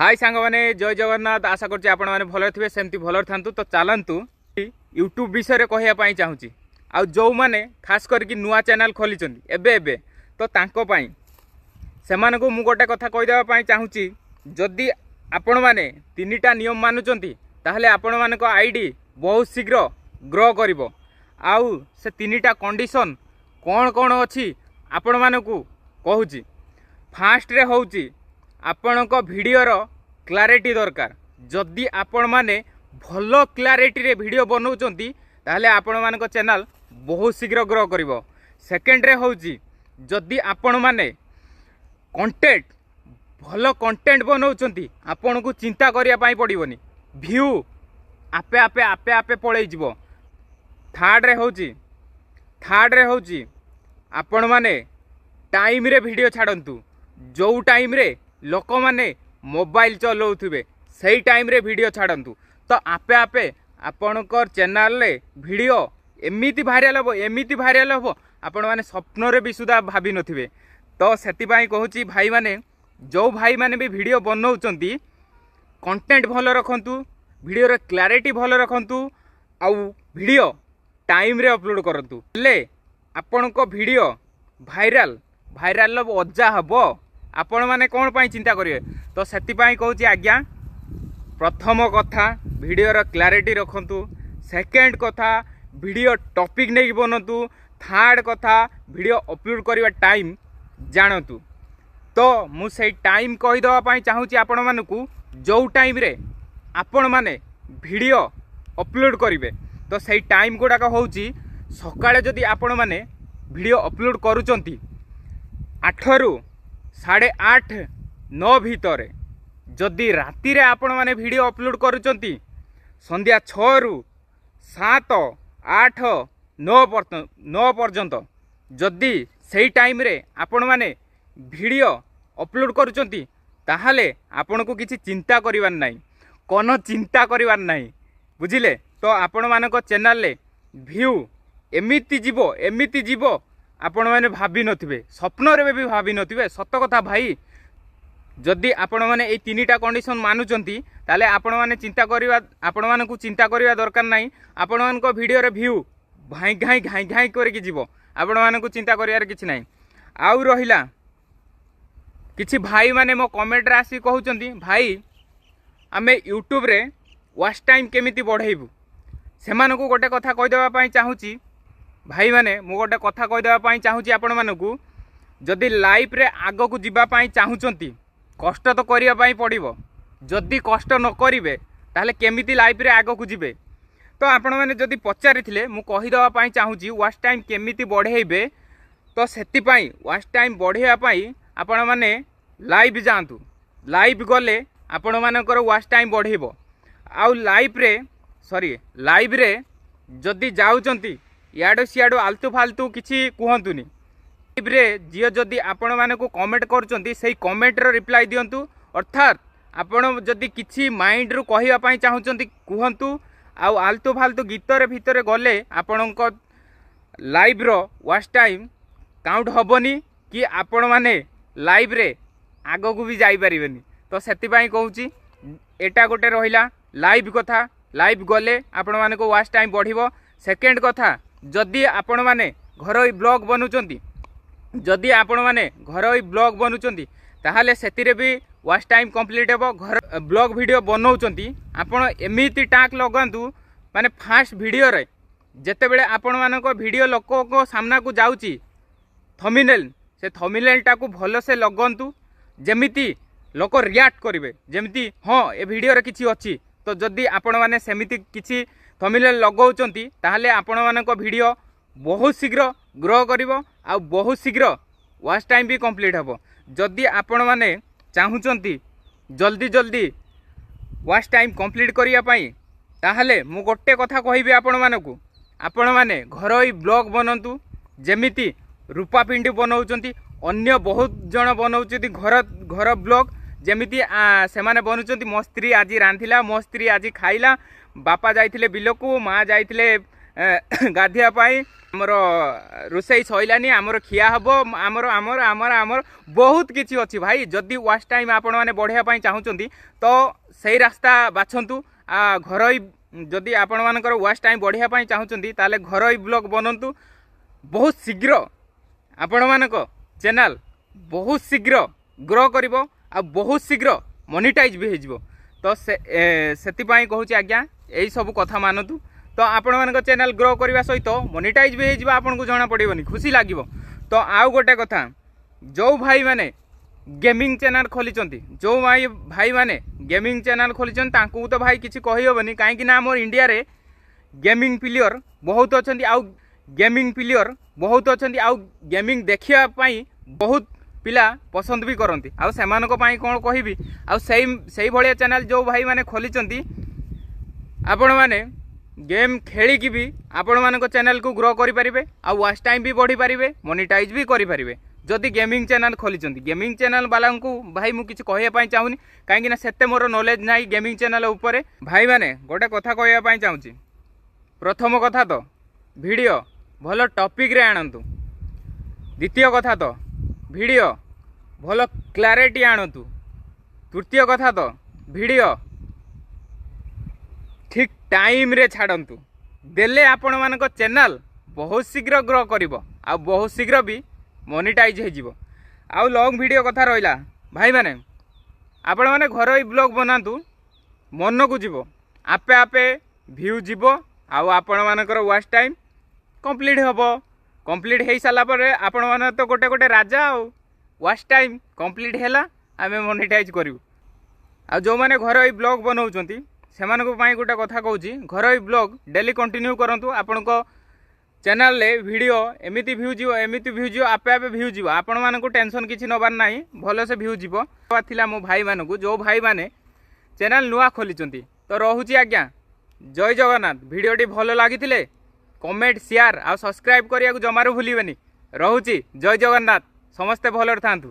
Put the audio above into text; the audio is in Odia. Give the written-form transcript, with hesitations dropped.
ହାଇ ସାଙ୍ଗମାନେ, ଜୟ ଜଗନ୍ନାଥ। ଆଶା କରୁଛି ଆପଣମାନେ ଭଲରେ ଥିବେ, ସେମିତି ଭଲରେ ଥାନ୍ତୁ। ତ ଚାଲନ୍ତୁ, ୟୁଟ୍ୟୁବ୍ ବିଷୟରେ କହିବା ପାଇଁ ଚାହୁଁଛି। ଆଉ ଯେଉଁମାନେ ଖାସ୍ କରିକି ନୂଆ ଚ୍ୟାନେଲ୍ ଖୋଲିଛନ୍ତି ଏବେ ଏବେ, ତ ତାଙ୍କ ପାଇଁ, ସେମାନଙ୍କୁ ମୁଁ ଗୋଟେ କଥା କହିଦେବା ପାଇଁ ଚାହୁଁଛି। ଯଦି ଆପଣମାନେ ତିନିଟା ନିୟମ ମାନୁଛନ୍ତି, ତାହେଲେ ଆପଣମାନଙ୍କ ଆଇଡ଼ି ବହୁତ ଶୀଘ୍ର ଗ୍ରୋ କରିବ। ଆଉ ସେ ତିନିଟା କଣ୍ଡିସନ୍ କ'ଣ କ'ଣ ଅଛି, ଆପଣମାନଙ୍କୁ କହୁଛି। ଫାର୍ଷ୍ଟରେ ହେଉଛି ଆପଣଙ୍କ ଭିଡ଼ିଓର କ୍ଲାରିଟି ଦରକାର। ଯଦି ଆପଣମାନେ ଭଲ କ୍ଲାରିଟିରେ ଭିଡ଼ିଓ ବନାଉଛନ୍ତି, ତାହେଲେ ଆପଣମାନଙ୍କ ଚ୍ୟାନେଲ୍ ବହୁତ ଶୀଘ୍ର ଗ୍ରୋ କରିବ। ସେକେଣ୍ଡରେ ହେଉଛି, ଯଦି ଆପଣମାନେ କଣ୍ଟେଣ୍ଟ, ଭଲ କଣ୍ଟେଣ୍ଟ ବନାଉଛନ୍ତି, ଆପଣଙ୍କୁ ଚିନ୍ତା କରିବା ପାଇଁ ପଡ଼ିବନି, ଭ୍ୟୁ ଆପେ ଆପେ ଆପେ ଆପେ ପଳେଇଯିବ। ଥାର୍ଡ଼ରେ ହେଉଛି ଆପଣମାନେ ଟାଇମ୍ରେ ଭିଡ଼ିଓ ଛାଡ଼ନ୍ତୁ। ଯେଉଁ ଟାଇମ୍ରେ ଲୋକମାନେ ମୋବାଇଲ ଚଲାଉଥିବେ, ସେଇ ଟାଇମ୍ରେ ଭିଡ଼ିଓ ଛାଡ଼ନ୍ତୁ। ତ ଆପେ ଆପେ ଆପଣଙ୍କ ଚ୍ୟାନେଲରେ ଭିଡ଼ିଓ ଏମିତି ଭାଇରାଲ୍ ହେବ, ଏମିତି ଭାଇରାଲ୍ ହେବ, ଆପଣମାନେ ସ୍ୱପ୍ନରେ ବି ସୁଦ୍ଧା ଭାବିନଥିବେ। ତ ସେଥିପାଇଁ କହୁଛି ଭାଇମାନେ, ଯେଉଁ ଭାଇମାନେ ବି ଭିଡ଼ିଓ ବନାଉଛନ୍ତି, କଣ୍ଟେଣ୍ଟ ଭଲ ରଖନ୍ତୁ, ଭିଡ଼ିଓର କ୍ଲାରିଟି ଭଲ ରଖନ୍ତୁ ଆଉ ଭିଡ଼ିଓ ଟାଇମ୍ରେ ଅପଲୋଡ଼ କରନ୍ତୁ। ହେଲେ ଆପଣଙ୍କ ଭିଡ଼ିଓ ଭାଇରାଲ, ଭାଇରାଲର ଅଜା ହେବ। ଆପଣମାନେ କ'ଣ ପାଇଁ ଚିନ୍ତା କରିବେ? ତ ସେଥିପାଇଁ କହୁଛି ଆଜ୍ଞା, ପ୍ରଥମ କଥା ଭିଡ଼ିଓର କ୍ଲାରିଟି ରଖନ୍ତୁ, ସେକେଣ୍ଡ କଥା ଭିଡ଼ିଓ ଟପିକ୍ ନେଇକି ବନାନ୍ତୁ, ଥାର୍ଡ଼ କଥା ଭିଡ଼ିଓ ଅପଲୋଡ଼ କରିବା ଟାଇମ୍ ଜାଣନ୍ତୁ। ତ ମୁଁ ସେଇ ଟାଇମ୍ କହିଦେବା ପାଇଁ ଚାହୁଁଛି ଆପଣମାନଙ୍କୁ, ଯେଉଁ ଟାଇମ୍ରେ ଆପଣମାନେ ଭିଡ଼ିଓ ଅପଲୋଡ଼ କରିବେ। ତ ସେଇ ଟାଇମ୍ ଗୁଡ଼ାକ ହେଉଛି, ସକାଳେ ଯଦି ଆପଣମାନେ ଭିଡ଼ିଓ ଅପଲୋଡ଼ କରୁଛନ୍ତି, 8ରୁ 8:30 9 ଭିତରେ। ଯଦି ରାତିରେ ଆପଣମାନେ ଭିଡ଼ିଓ ଅପଲୋଡ଼ କରୁଛନ୍ତି, ସନ୍ଧ୍ୟା 6ରୁ 7, 8, 9 ପର୍ଯ୍ୟନ୍ତ। ଯଦି ସେଇ ଟାଇମ୍ରେ ଆପଣମାନେ ଭିଡ଼ିଓ ଅପଲୋଡ଼ କରୁଛନ୍ତି, ତାହେଲେ ଆପଣଙ୍କୁ କିଛି ଚିନ୍ତା କରିବାର ନାହିଁ, କ'ଣ ଚିନ୍ତା କରିବାର ନାହିଁ, ବୁଝିଲେ? ତ ଆପଣମାନଙ୍କ ଚ୍ୟାନେଲରେ ଭ୍ୟୁ ଏମିତି ଯିବ, ଏମିତି ଯିବ, ଆପଣମାନେ ଭାବିନଥିବେ, ସ୍ୱପ୍ନରେ ବି ଭାବିନଥିବେ। ସତ କଥା ଭାଇ। ଯଦି ଆପଣମାନେ ଏଇ ତିନିଟା କଣ୍ଡିସନ୍ ମାନୁଛନ୍ତି, ତାହେଲେ ଆପଣମାନଙ୍କୁ ଚିନ୍ତା କରିବା ଦରକାର ନାହିଁ। ଆପଣମାନଙ୍କ ଭିଡ଼ିଓରେ ଭ୍ୟୁ ଘାଇଁ ଘାଇଁ ଘାଇଁ ଘାଇଁ କରିକି ଯିବ। ଆପଣମାନଙ୍କୁ ଚିନ୍ତା କରିବାର କିଛି ନାହିଁ। ଆଉ ରହିଲା, କିଛି ଭାଇମାନେ ମୋ କମେଣ୍ଟରେ ଆସିକି କହୁଛନ୍ତି, "ଭାଇ, ଆମେ ୟୁଟ୍ୟୁବରେ ୱାଚ୍ ଟାଇମ୍ କେମିତି ବଢ଼େଇବୁ?" ସେମାନଙ୍କୁ ଗୋଟେ କଥା କହିଦେବା ପାଇଁ ଚାହୁଁଛି। ଭାଇମାନେ, ମୁଁ ଗୋଟେ କଥା କହିଦେବା ପାଇଁ ଚାହୁଁଛି ଆପଣମାନଙ୍କୁ। ଯଦି ଲାଇଫ୍ରେ ଆଗକୁ ଯିବା ପାଇଁ ଚାହୁଁଛନ୍ତି, କଷ୍ଟ ତ କରିବା ପାଇଁ ପଡ଼ିବ। ଯଦି କଷ୍ଟ ନ କରିବେ, ତାହେଲେ କେମିତି ଲାଇଫ୍ରେ ଆଗକୁ ଯିବେ? ତ ଆପଣମାନେ ଯଦି ପଚାରିଥିଲେ, ମୁଁ କହିଦେବା ପାଇଁ ଚାହୁଁଛି ୱାଚ୍ ଟାଇମ୍ କେମିତି ବଢ଼େଇବେ। ତ ସେଥିପାଇଁ ୱାଚ୍ ଟାଇମ୍ ବଢ଼େଇବା ପାଇଁ ଆପଣମାନେ ଲାଇଭ୍ ଯାଆନ୍ତୁ। ଲାଇଭ୍ ଗଲେ ଆପଣମାନଙ୍କର ୱାଚ୍ ଟାଇମ୍ ବଢ଼େଇବ। ଆଉ ଲାଇଭ୍ରେ, ସରି, ଲାଇଭ୍ରେ ଯଦି ଯାଉଛନ୍ତି, ଇଆଡ଼ୁ ସିଆଡ଼ୁ ଆଲତୁ ଫାଲତୁ କିଛି କୁହନ୍ତୁନି। ଲାଇଭ୍ରେ ଯିଏ ଯଦି ଆପଣମାନଙ୍କୁ କମେଣ୍ଟ କରୁଛନ୍ତି, ସେଇ କମେଣ୍ଟର ରିପ୍ଲାଏ ଦିଅନ୍ତୁ। ଅର୍ଥାତ୍ ଆପଣ ଯଦି କିଛି ମାଇଣ୍ଡରୁ କହିବା ପାଇଁ ଚାହୁଁଛନ୍ତି, କୁହନ୍ତୁ। ଆଉ ଆଲତୁ ଫାଲତୁ ଗୀତରେ ଭିତରେ ଗଲେ ଆପଣଙ୍କ ଲାଇଭ୍ର ୱାଚ୍ ଟାଇମ୍ କାଉଣ୍ଟ ହେବନି କି ଆପଣମାନେ ଲାଇଭ୍ରେ ଆଗକୁ ବି ଯାଇପାରିବେନି। ତ ସେଥିପାଇଁ କହୁଛି, ଏଇଟା ଗୋଟେ ରହିଲା ଲାଇଭ୍ କଥା। ଲାଇଭ୍ ଗଲେ ଆପଣମାନଙ୍କ ୱାଚ୍ ଟାଇମ୍ ବଢ଼ିବ। ସେକେଣ୍ଡ କଥା, ଯଦି ଆପଣମାନେ ଘରୋଇ ବ୍ଲଗ୍ ବନାଉଛନ୍ତି, ଯଦି ଆପଣମାନେ ଘରୋଇ ବ୍ଲଗ୍ ବନାଉଛନ୍ତି, ତାହେଲେ ସେଥିରେ ବି ୱାଚ୍ ଟାଇମ୍ କମ୍ପ୍ଲିଟ୍ ହେବ। ଘର ବ୍ଲଗ୍ ଭିଡ଼ିଓ ବନାଉଛନ୍ତି ଆପଣ, ଏମିତି ଟ୍ୟାଗ୍ ଲଗାନ୍ତୁ, ମାନେ ଫାଷ୍ଟ ଭିଡ଼ିଓରେ ଯେତେବେଳେ ଆପଣମାନଙ୍କ ଭିଡ଼ିଓ ଲୋକଙ୍କ ସାମ୍ନାକୁ ଯାଉଛି, ଥମ୍ବନେଲ୍, ସେ ଥମ୍ବନେଲ୍ଟାକୁ ଭଲସେ ଲଗାନ୍ତୁ, ଯେମିତି ଲୋକ ରିଆକ୍ଟ କରିବେ, ଯେମିତି ହଁ, ଏ ଭିଡ଼ିଓରେ କିଛି ଅଛି। ତ ଯଦି ଆପଣମାନେ ସେମିତି କିଛି ଥମ୍ବନେଲ୍ ଲଗାଉଛନ୍ତି, ତାହେଲେ ଆପଣମାନଙ୍କ ଭିଡ଼ିଓ ବହୁତ ଶୀଘ୍ର ଗ୍ରୋ କରିବ ଆଉ ବହୁତ ଶୀଘ୍ର ୱାଚ୍ ଟାଇମ୍ ବି କମ୍ପ୍ଲିଟ୍ ହେବ। ଯଦି ଆପଣମାନେ ଚାହୁଁଛନ୍ତି ଜଲ୍ଦି ଜଲ୍ଦି ୱାଚ୍ ଟାଇମ୍ କମ୍ପ୍ଲିଟ୍ କରିବା ପାଇଁ, ତାହେଲେ ମୁଁ ଗୋଟେ କଥା କହିବି ଆପଣମାନଙ୍କୁ। ଆପଣମାନେ ଘରୋଇ ବ୍ଲଗ୍ ବନାନ୍ତୁ, ଯେମିତି ରୂପା ପିଣ୍ଡି ବନାଉଛନ୍ତି, ଅନ୍ୟ ବହୁତ ଜଣ ବନାଉଛନ୍ତି ଘର ଘର ବ୍ଲଗ୍। ଯେମିତି ସେମାନେ ବନାଉଛନ୍ତି, ମୋ ସ୍ତ୍ରୀ ଆଜି ରାନ୍ଧିଲା, ମୋ ସ୍ତ୍ରୀ ଆଜି ଖାଇଲା, ବାପା ଯାଇଥିଲେ ବିଲକୁ, ମା ଯାଇଥିଲେ ଗାଧୋଇବା ପାଇଁ, ଆମର ରୋଷେଇ ସରିଲାନି, ଆମର ଖିଆ ହେବ, ଆମର ଆମର ଆମର ଆମର ବହୁତ କିଛି ଅଛି ଭାଇ। ଯଦି ୱାଚ୍ ଟାଇମ୍ ଆପଣମାନେ ବଢ଼ାଇବା ପାଇଁ ଚାହୁଁଛନ୍ତି, ତ ସେଇ ରାସ୍ତା ବାଛନ୍ତୁ। ଘରୋଇ, ଯଦି ଆପଣମାନଙ୍କର ୱାଚ୍ ଟାଇମ୍ ବଢ଼ାଇବା ପାଇଁ ଚାହୁଁଛନ୍ତି, ତାହେଲେ ଘରୋଇ ବ୍ଲଗ୍ ବନାନ୍ତୁ। ବହୁତ ଶୀଘ୍ର ଆପଣମାନଙ୍କ ଚ୍ୟାନେଲ୍ ବହୁତ ଶୀଘ୍ର ଗ୍ରୋ କରିବ ଆଉ ବହୁତ ଶୀଘ୍ର ମନିଟାଇଜ୍ ବି ହେଇଯିବ। ତ ସେ ସେଥିପାଇଁ କହୁଛି ଆଜ୍ଞା, ଏଇସବୁ କଥା ମାନନ୍ତୁ, ତ ଆପଣମାନଙ୍କ ଚ୍ୟାନେଲ୍ ଗ୍ରୋ କରିବା ସହିତ ମନିଟାଇଜ୍ ବି ହେଇଯିବ, ଆପଣଙ୍କୁ ଜଣାପଡ଼ିବନି, ଖୁସି ଲାଗିବ। ତ ଆଉ ଗୋଟେ କଥା, ଯେଉଁ ଭାଇମାନେ ଗେମିଂ ଚ୍ୟାନେଲ୍ ଖୋଲିଛନ୍ତି, ଯେଉଁ ଭାଇମାନେ ଗେମିଂ ଚ୍ୟାନେଲ୍ ଖୋଲିଛନ୍ତି, ତାଙ୍କୁ ତ ଭାଇ କିଛି କହିହେବନି, କାହିଁକି ନା ଆମର ଇଣ୍ଡିଆରେ ଗେମିଂ ପ୍ଲେୟର ବହୁତ ଅଛନ୍ତି, ଆଉ ଗେମିଂ ପ୍ଲେୟର ବହୁତ ଅଛନ୍ତି, ଆଉ ଗେମିଂ ଦେଖିବା ପାଇଁ ବହୁତ ପିଲା ପସନ୍ଦ ବି କରନ୍ତି। ଆଉ ସେମାନଙ୍କ ପାଇଁ କ'ଣ କହିବି? ଆଉ ସେଇଭଳିଆ ଚ୍ୟାନେଲ୍ ଯେଉଁ ଭାଇମାନେ ଖୋଲିଛନ୍ତି, ଆପଣମାନେ ଗେମ୍ ଖେଳିକି ବି ଆପଣମାନଙ୍କ ଚ୍ୟାନେଲ୍କୁ ଗ୍ରୋ କରିପାରିବେ, ଆଉ ୱାଚ୍ ଟାଇମ୍ ବି ବଢ଼ିପାରିବେ, ମନିଟାଇଜ୍ ବି କରିପାରିବେ, ଯଦି ଗେମିଂ ଚ୍ୟାନେଲ୍ ଖୋଲିଛନ୍ତି। ଗେମିଂ ଚ୍ୟାନେଲ୍ ବାଲାଙ୍କୁ ଭାଇ ମୁଁ କିଛି କହିବା ପାଇଁ ଚାହୁଁନି, କାହିଁକିନା ସେତେ ମୋର ନଲେଜ୍ ନାହିଁ ଗେମିଂ ଚ୍ୟାନେଲ୍ ଉପରେ। ଭାଇମାନେ, ଗୋଟେ କଥା କହିବା ପାଇଁ ଚାହୁଁଛି। ପ୍ରଥମ କଥା ତ ଭିଡ଼ିଓ ଭଲ ଟପିକ୍ରେ ଆଣନ୍ତୁ। ଦ୍ୱିତୀୟ କଥା ତ ଭିଡ଼ିଓ ଭଲ କ୍ଲାରିଟି ଆଣନ୍ତୁ। ତୃତୀୟ କଥା ତ ଭିଡ଼ିଓ ଠିକ୍ ଟାଇମ୍ରେ ଛାଡ଼ନ୍ତୁ। ଦେଲେ ଆପଣମାନଙ୍କ ଚ୍ୟାନେଲ୍ ବହୁତ ଶୀଘ୍ର ଗ୍ରୋ କରିବ ଆଉ ବହୁତ ଶୀଘ୍ର ବି ମନିଟାଇଜ୍ ହେଇଯିବ। ଆଉ ଲଙ୍ଗ୍ ଭିଡ଼ିଓ କଥା ରହିଲା, ଭାଇମାନେ, ଆପଣମାନେ ଘରୋଇ ବ୍ଲଗ୍ ବନାନ୍ତୁ, ମନକୁ ଯିବ, ଆପେ ଆପେ ଭ୍ୟୁ ଯିବ ଆଉ ଆପଣମାନଙ୍କର ୱାଚ୍ ଟାଇମ୍ କମ୍ପ୍ଲିଟ୍ ହେବ। କମ୍ପ୍ଲିଟ୍ ହେଇସାରିଲା ପରେ ଆପଣମାନେ ତ ଗୋଟେ ଗୋଟେ ରାଜା। ଆଉ ୱାଚ୍ ଟାଇମ୍ କମ୍ପ୍ଲିଟ୍ ହେଲା, ଆମେ ମନିଟାଇଜ୍ କରିବୁ। ଆଉ ଯେଉଁମାନେ ଘରୋଇ ବ୍ଲଗ୍ ବନାଉଛନ୍ତି, ସେମାନଙ୍କ ପାଇଁ ଗୋଟେ କଥା କହୁଛି, ଘରୋଇ ବ୍ଲଗ୍ ଡେଲି କଣ୍ଟିନ୍ୟୁ କରନ୍ତୁ। ଆପଣଙ୍କ ଚ୍ୟାନେଲରେ ଭିଡ଼ିଓ ଏମିତି ଭ୍ୟୁ ଯିବ, ଏମିତି ଭ୍ୟୁ ଯିବ, ଆପେ ଆପେ ଭ୍ୟୁ ଯିବ। ଆପଣମାନଙ୍କୁ ଟେନସନ୍ କିଛି ନେବାର ନାହିଁ, ଭଲସେ ଭ୍ୟୁ ଯିବ। ଥିଲା ମୋ ଭାଇମାନଙ୍କୁ, ଯେଉଁ ଭାଇମାନେ ଚ୍ୟାନେଲ୍ ନୂଆ ଖୋଲିଛନ୍ତି। ତ ରହୁଛି ଆଜ୍ଞା, ଜୟ ଜଗନ୍ନାଥ। ଭିଡ଼ିଓଟି ଭଲ ଲାଗିଥିଲେ କମେଣ୍ଟ, ସେୟାର ଆଉ ସବସ୍କ୍ରାଇବ୍ କରିବାକୁ ଜମାରୁ ଭୁଲିବେନି। ରହୁଛି, ଜୟ ଜଗନ୍ନାଥ, ସମସ୍ତେ ଭଲରେ ଥାନ୍ତୁ।